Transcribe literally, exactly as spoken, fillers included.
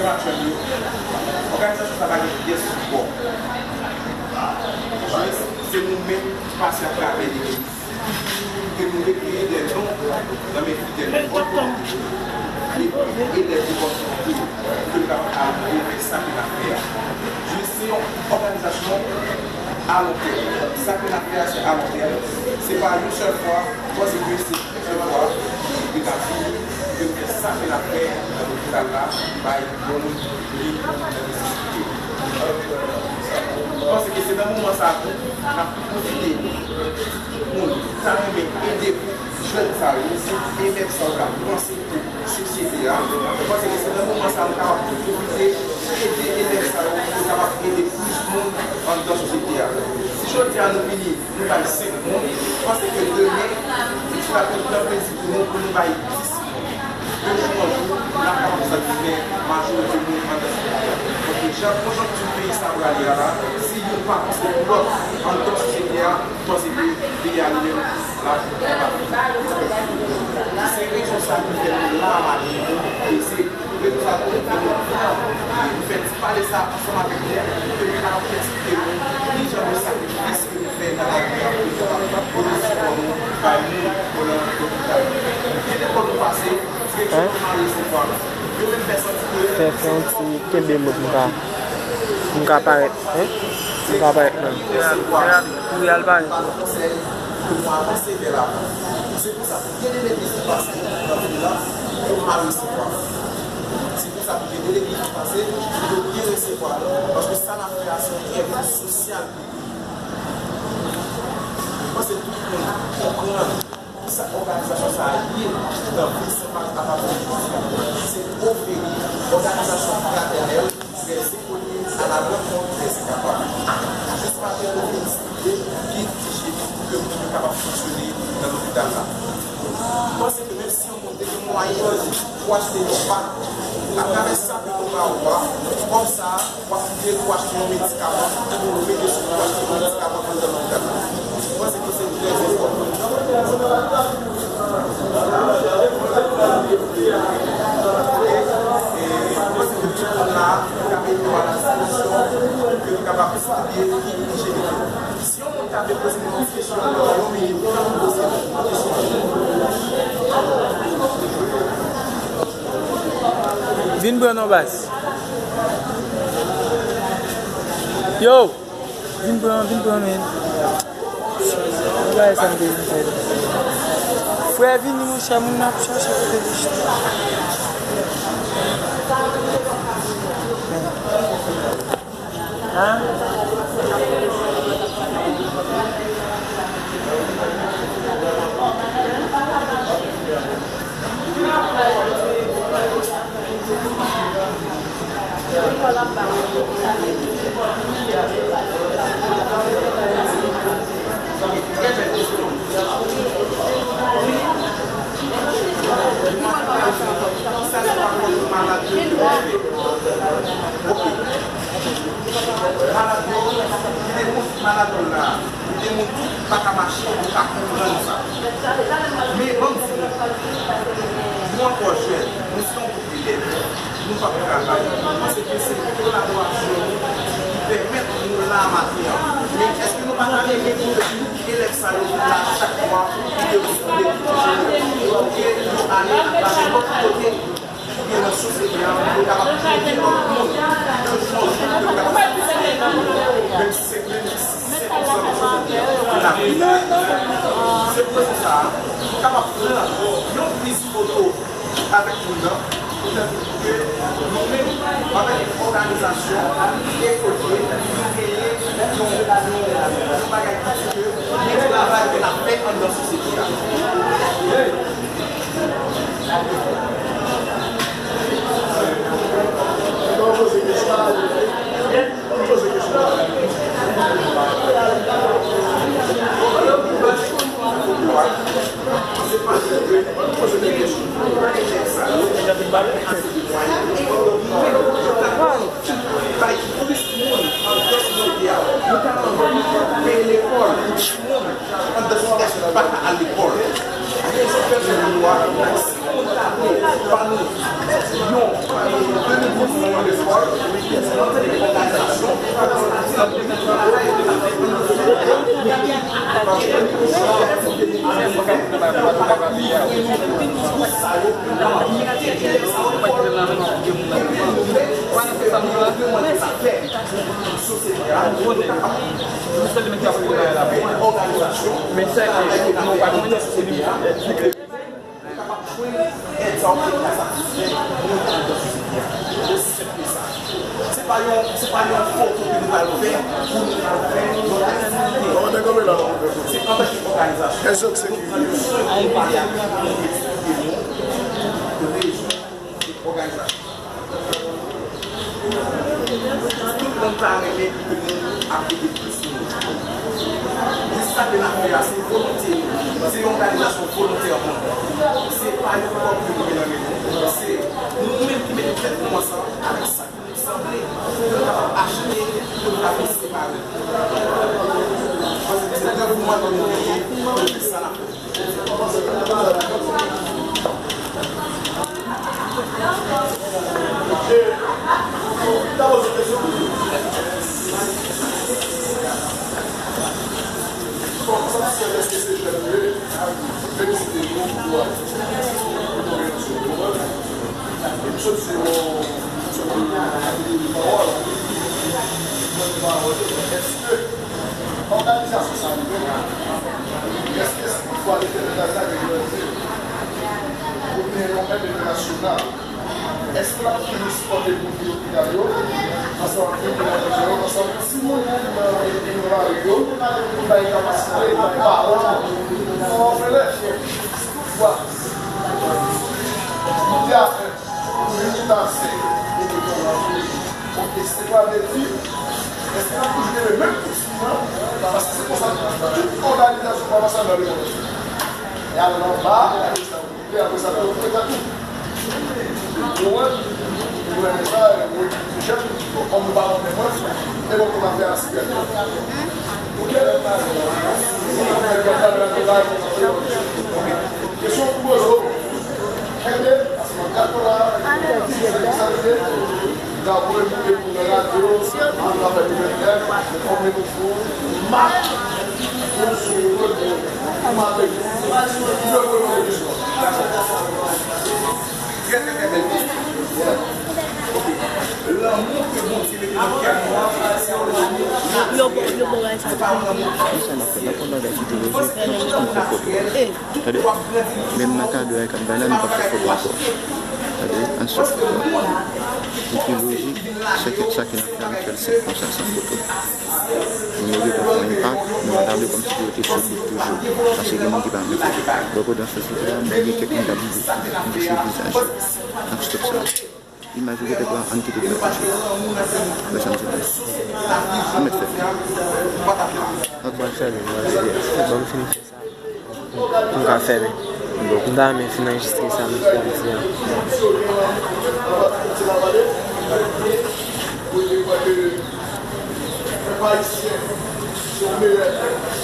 Òganizasyon sa pa gen pyès sipò. Jis se nou menm ki pase atravè legliz. Ke nou rekreye de don nan men fidèl nou, e, e de opòtinite pou ke nou kapab al fè sa ke n ap fè a. Jis se yon òganizasyon a lon tèm. Sa ke n ap fè a, se a lon tèm. Se pa yon sèl fwa, m panse ke se plizyè fwa ke n ap vini, ke n fè sa ke n ap fè nan lopital la, bay moun ki nan nesesite. M panse ke se nan moman sa a tou, n ap pwofite pou moun ki ta renmen ede jèn sa yo, se elèv sa yo k ap panse pou sosyete a. Mwen panse ke se nan moman sa a nou kapab tou pwofite ede elèv sa yo pou yo kapab ede plis moun anndan sosyete a. Si jodi a nou vini, nou bay senk moun, mwen panse ke demen, se va pi pran plezi pou nou, pou nou bay dis moun. De jou an jou, n ap kapab satisfè majorite moun anndan sosyete a. Paske jan konjonkti peyi sa a prale a la, si youn pa panse pou lòt anndan sosyete a, mwen panse ke peyi a li menm, l ap, l ap. Se rezon sa ki fè nou la maten, e se rezon sa ki fè nou pran, nou fè ti pale sa ansanm avèk nou, pou ke nou kapab eksplike nou kijan de sakrifis ke nou fè nan lavi a pou nou kapab pote sipò nou bay moun ki nan lopital. Gen de kote nou pase, direksyon pou Marie Sainte Croix. Yo menm fè santi ke fè, fè yon ti kenbe m pou m ka, pou m ka parèt, hein? Pou m ka parèt menm. Kouri al parèt. Konsèy pou nou avanse vè lavan. Se pou sa, pou gen de legliz ki pase nan vil la, yo pa resevwa. Se pou sa, pou gen de legliz ki pase, yo byen resevwa nou. Paske sa n ap fè a, se yon èv sosyal. Mwen panse tout moun konprann kisa òganizasyon sa a ye nan vil Senmak apati de jodi a. Se ofri òganizasyon fratènèl, des inconnus à la rencontre des incapables. Jis maten, nou vin distribye kit ijenik pou ke moun yo kapab fonksyone nan lopital la. M panse ke menm si yon moun te gen mwayen pou achte yon pak, atravè sa ke nou ba ou a, kòb sa a, w ap kite pou achte yon medikaman, pou mete sou pou achte yon medikaman anndan lopital la. Mwen panse ke se trè enpòtan. E, e, mwen panse ke tout moun la, nou ka mete yo a la dispozisyon, ke nou kapab distribiye kit ijenik yo. Si yon moun ta vle poze yon ti kesyon, yon minit, ou ka poze yon kesyon. Vin pran non baz. Yo! Vin pran, vin pran men. Bagay sa m te vin fè. Frè vini monchè, moun nan ap chache kote li chita. Hein? Malad yo, gen de moun ki malad la, gen de moun ki pa ka mache, yo pa konprann sa. Men ban m di nou, nou ankò jèn, nou se yon gwoup elèv, nou p ap travay. Mwen panse ke se kolaborasyon nou ki pèmèt nou la maten an. Men èske nou pa ta renmen pou ke elèv sa yo vin la chak mwa, pou ke yo sou de, pou ke yo ale nan lòt kote? Gen nan sosyete a, pou yo kapab ede lòt moun, de jan pou yo kapab satisfè, menm si se, menm si se senk pou san nan sosyete a, pou n ap ede. Se pou rezon sa a, nou kapab pran yon priz foto avèk moun nan, pou ke nou menm, avèk òganizasyon, e kote nou genyen yon, yon, yon bagay ki di ke gen travay ke n ap fè anndan sosyete a. Bay plis moun anndan sosyete a. Nou ta anvi peye lekòl pou timoun anndan sosyete a pa ka al lekòl. Rezon fè ke nou a, si moun ta vle ba nou yon, de Ou kapab jwenn èd sa w mete nan sa sou fè pou nou nan sosyete a. Osi senp ke sa. Se pa yon, se pa yon foto ke nou pral fè pou nou pral fè yon aktivite. Se antanke òganizasyon. Nou pral jwenn pou pale ak nou, pou eksplike nou rezon òganizasyon. Tout moun ta renmen pou ke nou ap ede plis moun. Jis sa ke n ap fè a, se volonte nou. Se yon òganizasyon volontè pou nou. Se pa yon kòb ke nou gen nan men nou. Se nou menm ki mete tèt nou ansanm avèk sa ki nou sanble pou nou kapab achte, pou nou kapab separe. Paske se devouman ke nou genyen pou fè sa n ap fè. Èske òganizasyon sa yo menm, èske si toutfwa Letènèl Gad la gen grandi, ou gen yon èd entènasyonal, èske l ap toujou sipòte moun ki lopital yo, ansanm ak moun ki nan prizon yo, ansanm ak timoun ki nan, ki nan lari yo, pou bay kapasite, bay paran, pou òfelen, si toutfwa, moun ki afè, moun ki ta ansent, ok, se pa de di, èske n ap toujou kenbe menm Paske se konsa tout òganizasyon pa konsa nan lemonn antye. Y al nan ba, y al rete sa, y al rete sa, y al rete sa tou. Ou konprann? Ou renmen sa, ou renmen sa, kòm nou pa renmen mwen, e bon, pou n ap fè a sipè. Ou gen lè pa. Kesyon pou poze w. Kenbe, paske mwen ap gade la, sa vle di, N ap revoke pou nan radyo, nou ap fè gouvènè, konbyen nou fou, mak, nou sou revoke, nou maten, nou revoke jiswa. Trè, trè, trè bèl kesyon. Ok. Lanmou ke Bondye mete nan kè nou an, se yon lanmou. Yo bon, yo bon, se pa yon lanmou. Konsa n ap fè, n ap pran bagay ki te lojik, n ap jis konn fè foto. Tande? Menm nan kado a k ap bay la, nou p ap fè foto ankò. Tande? Ann stòp foto a. Pou ki lojik, se ke sa ke n ap fè an fè l senp konsa, san foto. Moun yo gentan fè yon enpak, nou pa ta vle kòmsi pou yo te sou bout toujou. Paske gen moun ki pa renmen foto. Donk, pandan n fè foto a, m wè gen kèk moun k ap bouje vizaj yo. N ap stòp sa. Imaj yo gentan pran, ann kite l pran toujou. Wè sa m di la. Ann mèt fè. Ak ban fèmen, ban fèmen. Ban m fini fè sa. Pou m ka fèmen. M ta renmen fin anrejistre sa m te ap di a.